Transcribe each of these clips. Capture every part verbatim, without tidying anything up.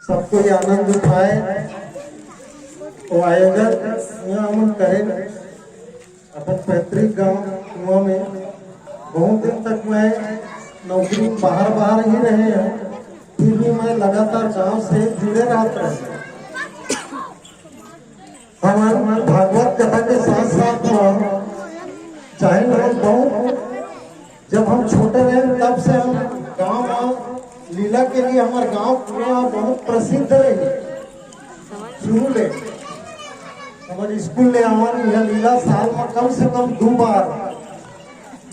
सब कोई आनंद उठाए। वो आयोजन यहाँ हमन करें अपन पैतृक गांव कुआं में। बहुत दिन तक मैं नौकरी में बाहर बाहर ही रहे हैं, फिर भी मैं लगातार गांव से जुड़े रहता हूँ। हमन भागवत कथा के साथ साथ में चाहे हम बहुत, जब हम छोटे रहे तब से हम गांव में लीला के लिए हमारे गांव कुआं बहुत प्रसिद्ध रही। शुरू ले हमन स्कूल ले आवन, यह लीला साल में कम से कम दो बार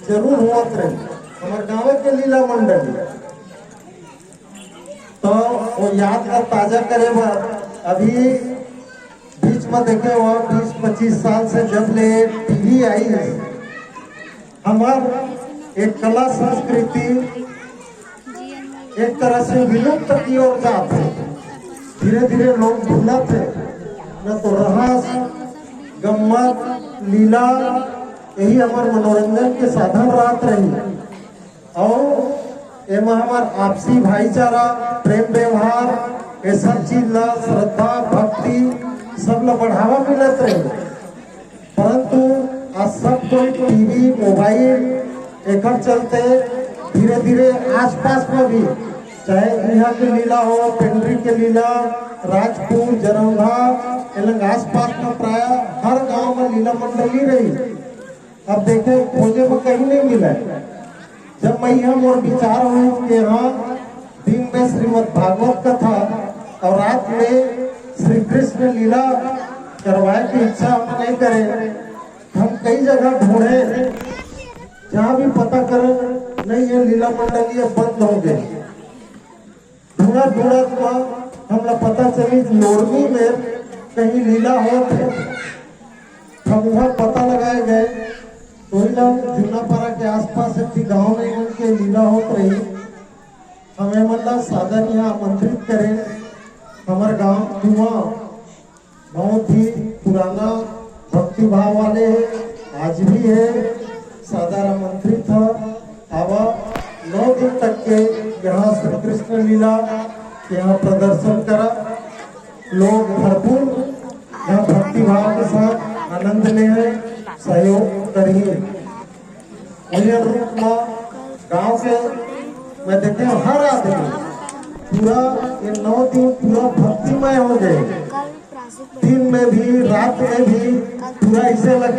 जरूर होत रही। हमारे गांव के लीला मंडली तो वो याद ला ताजा करे बर अभी बीच में देखे हो, बीस पच्चीस साल से जब ले टीवी आई है, हमार एक कला संस्कृति एक तरह से विलुप्त की ओर जात है। धीरे धीरे लोग भूलत है, न तो रहस, गम्मत, लीला, यही हमार मनोरंजन के साधन रहत रही। और एमा हमार आपसी भाईचारा, प्रेम व्यवहार, ये सब चीज ला, श्रद्धा, भक्ति, सब ला बढ़ावा मिलत रही। परंतु आज सब कोई टीवी, मोबाइल, एकर चलते धीरे धीरे आसपास में भी, चाहे यहाँ के लीला हो, पेंड्री के लीला, राजपुर, जरौंधा, एलंग आसपास में प्राय हर गांव में लीला मंडली रही। अब देखे, खोजे में कहीं नहीं मिला। जब मैं यहाँ मोर विचार हुई कि हाँ, दिन में श्रीमद् भागवत कथा और रात में श्री कृष्ण लीला करवाए की इच्छा हम नहीं करे, हम कई जगह ढूंढे, जहाँ भी पता करे, नहीं, ये लीला मंडली अब बंद हो गई। ढूंढत ढूंढत में हमला पता चली कि लोरमी में कहीं लीला होत है। हम वहाँ पता लगाए गए, तो ही लोग जूनापारा के आसपास एक ठी गांव में इनके लीला होत रही। हमें मतलब सादर यहाँ आमंत्रित करें। हमारे गांव कुआं बहुत ही पुराना भक्ति भाव वाले है, आज भी है। सादर आमंत्रित है, आवा, नौ दिन तक के यहाँ श्री कृष्ण लीला के यहाँ प्रदर्शन करा। लोग भरपूर यहाँ भक्ति भाव के साथ आनंद ले हैं, सहयोग करिए। भजन रूप में गांव के मैं देखे हर आदमी पूरा ये नौ दिन पूरा भक्तिमय हो गए। दिन में भी, रात में भी पूरा ऐसे लगे